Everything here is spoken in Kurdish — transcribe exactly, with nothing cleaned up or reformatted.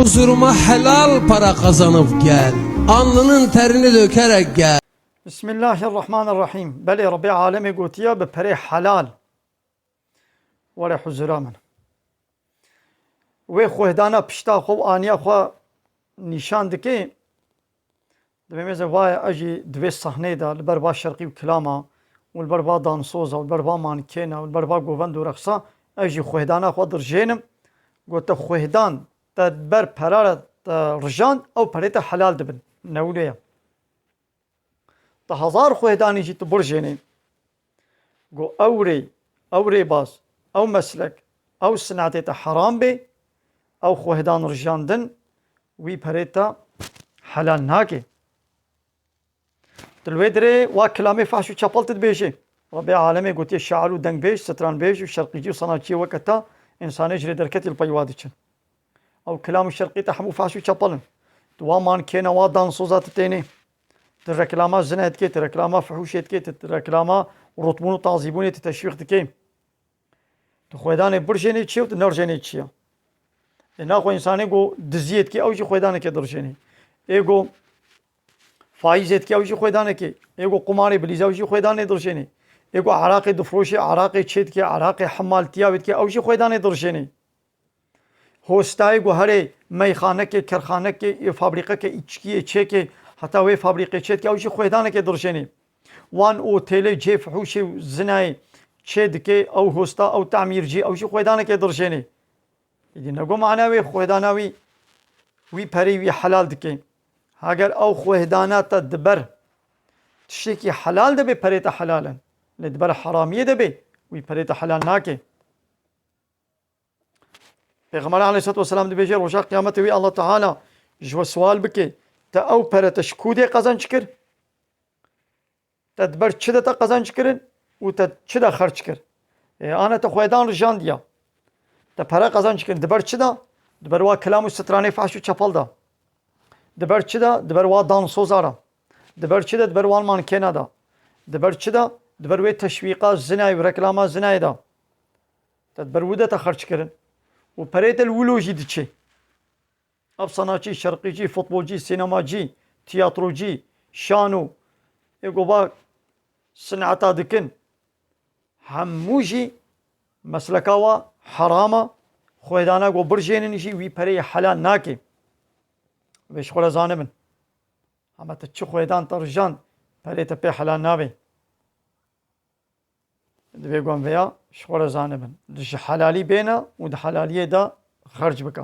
Huzuruma helal para kazanıp gel. Alnının terini dökerek gel. Bismillahirrahmanirrahîm. Belê Rebbê alemê gotiye bi perê helal were huzura min. Wê xwehdana pişta xwe û aniya xwe nîşan dike. Dibê mêze vaye ez jî di vê sahneyê de li ber va şerqî û kilama û li ber va dansoza û li ber va mankêna û li ber va govend û reqsa ez jî xwehdana xwe dirjênim. Gote xwehdan te ber pera re te rijand, ew perê te helal dibin. Newlê ye. Te hezar xwehdanî jî tu birjênê. Go ew rê, ew rêbaz, ew meslek, ew sinetê te heram bê, ew xwehdan rijandin, wî perê te helal nake. Tu li wê dirê wa kilamê fehş û çepel tu dibêjê. Rebê alemê gotiye şair û dengbêj, stranbêj û şerqîcî û sanatçiyê weke te, însanê ji rê derketî li pey wa diçin. Ew kilam û şerqê te hemû fehş û çepel in. Tu wa mankêna, wa dansoza tu tênê. Tu reklama zinê dikê, tu reklama fihûşê dikê, tu reklama rotbûn û tazîbûnê tu teşwîq dikê. Tu xwedanê birjênê çi ye û tu nerjênê çi ye. Ê naxwe însanê go diziyê dikê, ew jî xwedaneke dirjênê. Ê go faîzê dikê, ew jî xwedanekê. Ê go qumarê bilîze, ew jî xwedanê dirjênê. Ê go eraqê difroşê, eraqê çê dikê, eraqê hemaltiya wê dikê, ew jî xwedanê dirjênê. Hostayê ku herê meyxanekê, kerxanekê, fabrîqeke îçkiyê çêkê, heta wê fabrîqê çêdike, ew jî xwêdanekê dirjênê. Wan otêlê cê fihûşê û zinayê çêdike, ew hosta, ew temîrcî, ew jî xwêdanekê dirjênê. Îdî nego mana wê xwêdana wî, wî perê wî helal dike. Heger ew xwêdana te diber tiştekî helal de bê, perê te helal in. Lê diber heramiyê de bê, wî perê te helal nake. Pêxember aleyhissalatu vesselam dibêje, roja qiyametê wî Allah Teala ji we sual bike, te ew pere te ji ku dê qezenc kir? Te di ber çi de te qezenc kirin û te çi de xerc kir? Ê, ana te xwedan rijandiya. Te pere qezenc kirin. Di ber çi de? Di ber wa kilam û stranê fehş û çepel de. Di ber çi de? Di ber wa dansoza re. Di ber çi de? Di ber wan mankêna de. Di ber çi de? Di ber wê teşwîqa zinayê û reklama zinayê de. Te di ber wî de te xerc kirin. Û perê te li wilo jî diçe. Ev sanatçî, şerqîcî, futbolcî, sînemacî, tiyatrocî, şano, ê ku va sineta dikin, hemû jî mesleka wa heram e, xwêdana ku birjênin jî wî pereyê helal nake. Vê ji xwe re zanibin. Hema te çi xwêdan te rijan, perê te pê helal nabe. Divê gon vêya ji xwe re zanibin. Di ji helalî bêne û di helaliyê de xerc bike.